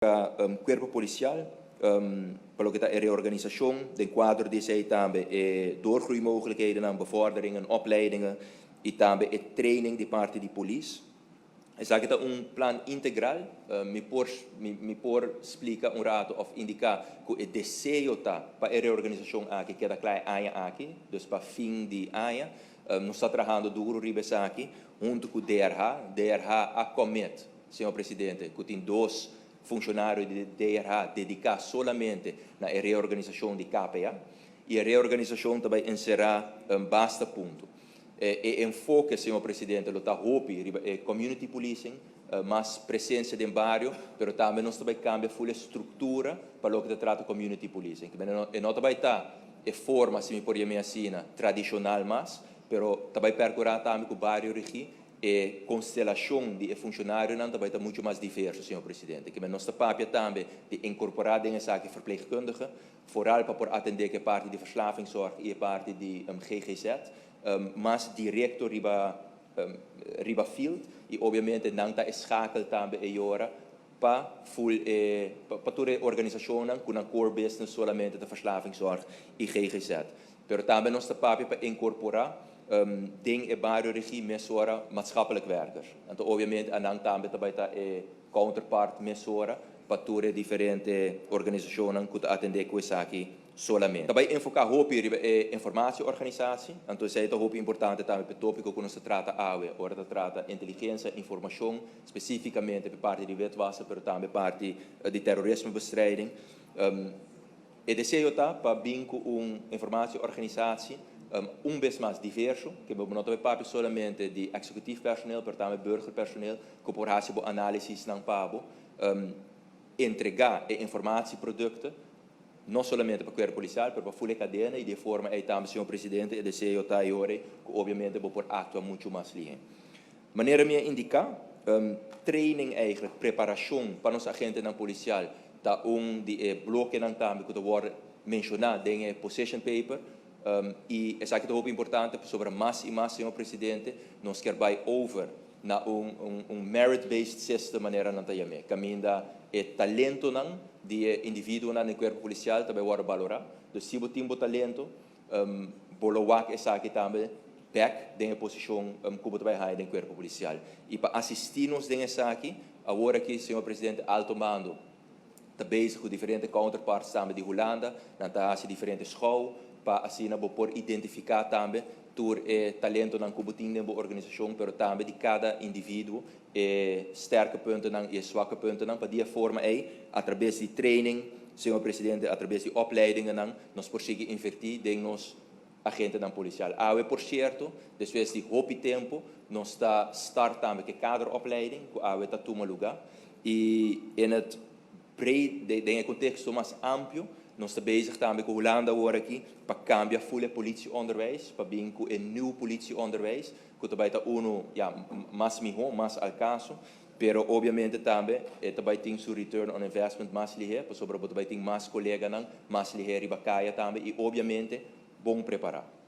Cuerpo policial, pa loke ta e reorganisacion, den cuadro di esey tambe e doorgroeimogelijkheden na bevorderingen, opleidingen y tambe e training di parti di polis. Esaki ta un plan integral, mi por splica un rato of indica cu e deseo ta pa e reorganisacion aki keda cla aña aki, dus pa fin di aña. Nos ta trahando duro riba esaki, hunto cu DRH. DRH a commit, señor presidente, cu tin dos funcionario di DRH dedica solamente na reorganisacion di KPA y e reorganisacion tambe ta encera un basta punto. E enfoke, señor presidente, lo ta hopi riba e community policing, mas presencia den bario, pero tambe nos tambe cambia full structura pa loke ta trata community policing. E no tambe ta e forma, si mi por yama asina, tradicional mas, pero tambe percura tambe cu bario regie e constelacion di funcionarionan tambe ta mucho mas diverso, señor presidente. Cu nos ta papia tambe di incorpora den esaki verpleegkundige, vooral pa por atende cu e parti di verslavingszorg y e parti di GGZ, mas directo riba field y obviamente nan ta schakel tambe e ora pa full pa tur organisacion cu nan core business solamente di verslavingszorg y GGZ. Pero tambe nos ta papia pa incorpora den e bario regie mesora maatschappelijk werkers. Anto, obviamente, nan tambe tambe ta e counterpart mesora pa tur diferente organisacion cu ta atende cu esaki solamente. Tambe enfoca hopi riba e informatieorganisatie. Anto, esey ta hopi importante tambe pa e topico cu nos ta trata awe, ora ta trata inteligencia, informacion, specificamente pa parti di witwassen, pero tambe parti di terrorismebestrijding. E deseo ta pa bin cu un informatieorganisatie un bes mas diverso, cu no ta papia solamente di executief personeel, pero tambe burgerpersoneel, cu por haci analisis nan pa bo, entrega e informatieproducten, no solamente pa cuerpo policial, pero pa full cadena y di forma ey tambe, señor presidente, e deseo ta cu obviamente por actua mucho mas lihe. Manera mi a indica, training eigenlijk, preparacion pa nos agentenan policial, ta un di e blokenan tambe cu ta wordo menciona den e position paper, y esaki ta importante sobre mas y mas, señor presidente, nos kier bay over na un merit-based system, manera nan ta yama, caminda e talentonan di individuonan den cuerpo policial tambe wordo valora. Dus si bo tin talento, bo lo wak esaki tambe back den e posicion cu bo ta bay den cuerpo policial. Y pa asisti nos den esaki, awor aki, señor presidente, alto mando ta bezig cu diferente counterparts tambe di Hulanda, nan ta haci diferente school, pa asina bo por identifica tambe tur e talentonan cu bo tin den organisacion, pero tambe di cada individuo e sterke puntonan y zwakke puntonan, pa di forma ey, a traves di training, señor presidente, a traves di opleidingen, nos por sigui inverti den nos agentenan policial. Awe, por cierto, despues di hopi tempo, nos ta start tambe cu kaderopleiding, cu awe ta tuma luga, y in het breed, den contexto mas amplio, nos ta bezig tambe cu Hulanda awor aki pa cambia full politieonderwijs, pa bin cu een nieuw politieonderwijs, cu tambe ta uno, ja, mas miho, mas al caso, pero obviamente tambe tambe tin su return on investment mas lihe, pasobra tambe tin mas coleganan, mas lihe riba caya tambe y obviamente bon prepara.